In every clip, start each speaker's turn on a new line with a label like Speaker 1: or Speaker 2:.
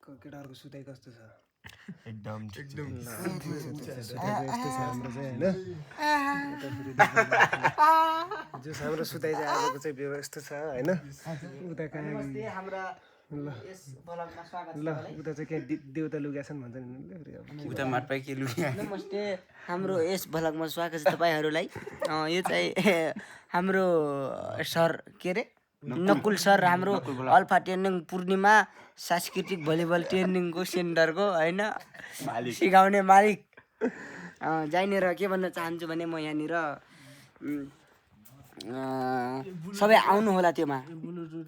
Speaker 1: केटाहरुको सुताइ कस्तो छ
Speaker 2: एकदम
Speaker 1: सुताइ यस्तो छ हाम्रो चाहिँ हैन जस हाम्रो सुताइ चाहिँ आजको चाहिँ व्यवस्था छ हैन उता कहाँ
Speaker 3: हाम्रा
Speaker 1: ल
Speaker 3: यस ब्लगमा स्वागत छ
Speaker 1: ल उता चाहिँ के देउता लुगाछन् भन्छ नि फेरि अब
Speaker 2: उता माटपाई के लुगा
Speaker 3: नमस्ते हाम्रो यस ब्लगमा स्वागत छ तपाईहरुलाई यो चाहिँ हाम्रो सर के रे नकुल सर हाम्रो अल्फा ट्रेनिङ पूर्णिमा सांस्कृतिक भलिबल ट्रेनिङको सेन्टरको हैन सिकाउने मालिक जाइनेर के भन्न चाहन्छु भने म यहाँनिर सबै आउनु होला त्योमा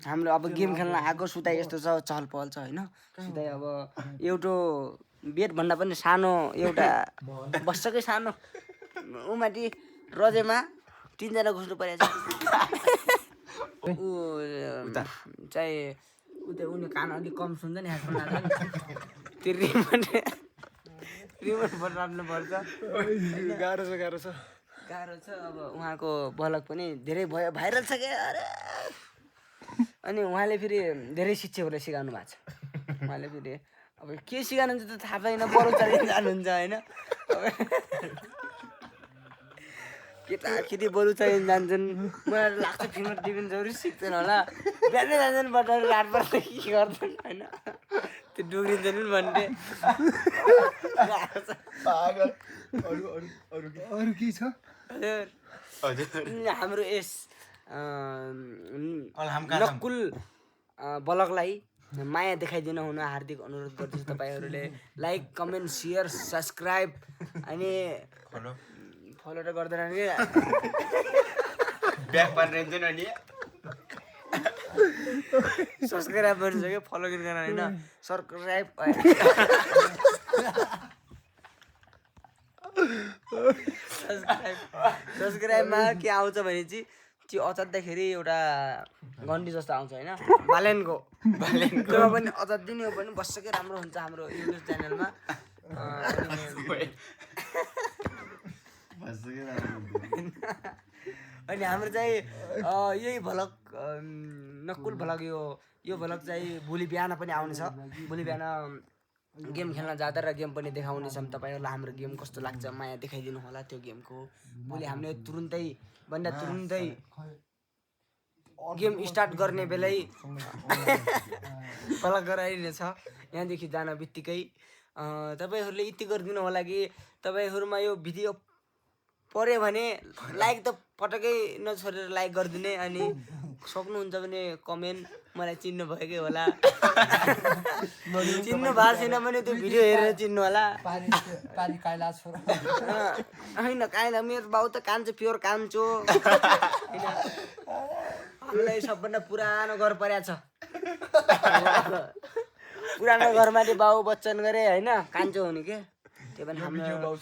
Speaker 3: हाम्रो अब गेम खेल्न आएको सुताइ यस्तो छ चहल पहल छ हैन सुताइ अब एउटा बेड भन्दा पनि सानो एउटा बस्सकै सानो उमाथि रजेमा 3 जना घुस्नु परेछ उ चाहिँ उता उनी कान अलि कम सुन्छ नि हेडफोन हाल्दा त्यो रिमोट बदल्नु पर्छ
Speaker 1: गाह्रो छ
Speaker 3: गाह्रो छ अब उहाँको ब्लग पनि धेरै भयो भाइरल छ के अरे अनि उहाँले फेरि धेरै शिक्षकहरूलाई सिकाउनु भएको छ उहाँले फेरि अब के सिकाउनुहुन्छ त थाहा छैन बरु चलेर जानुहुन्छ होइन केटाकेटी बरु चाहिँ जान्छन् मलाई लाग्छ फिल्म डिफेन्सहरू सिक्छन् होला बिहानै जान्छन् बजार रात पर्छ के गर्छन् होइन त्यो डुग्रिन्छन् पनि भन्ने
Speaker 1: अरु के छ
Speaker 3: हाम्रो यस नकुल ब्लगलाई माया देखाइदिनु हुन हार्दिक अनुरोध गर्छु तपाईहरुले लाइक कमेन्ट शेयर सब्स्क्राइब अनि फलो त गर्दैन के
Speaker 2: ब्याक पारेन्छ नि
Speaker 3: सब्स्क्राइब गरिसक्यो फलो गर्न हैन सब्स्क्राइब सब्स्क्राइबमा के आउँछ भने चाहिँ त्यो अचात्दाखेरि एउटा घन्टी जस्तो आउँछ हैन बालेनको त्यसमा पनि अचात्दिने हो पनि बस्सकै राम्रो हुन्छ हाम्रो युट्युब च्यानलमा अनि हाम्रो चाहिँ यही भ्लग नकुल भ्लग यो भ्लग चाहिँ भोलि बिहान पनि आउनेछ भोलि बिहान गेम खेल्न जाँदा र गेम पनि देखाउने छौँ तपाईहरुलाई हाम्रो गेम कस्तो लाग्छ माया देखाइदिनु होला त्यो गेमको भोलि हामीले तुरुन्तै गेम स्टार्ट गर्ने बेलै भ्लग गराइनेछ यहाँदेखि जान बित्तिकै तपाईहरुले यति गरिदिनु होला कि तपाईहरुमा यो भिडियो पर्यो भने लाइक त पटक्कै नछोडेर लाइक गरिदिने अनि सक्नुहुन्छ भने कमेन्ट मलाई चिन्नु भएकै होला चिन्नु भएको छैन भने त्यो भिडियो हेरेर चिन्नु होला
Speaker 4: पानी काइला छोरा
Speaker 3: हैन काइला मेरो बाउ त कान्छो प्योर कान्छो हामीलाई सबभन्दा पुरानो घर परेको छ पुरानो घरमा बाउ बच्चन गरे हैन कान्छो हुने के त्यो पनि हाम्रो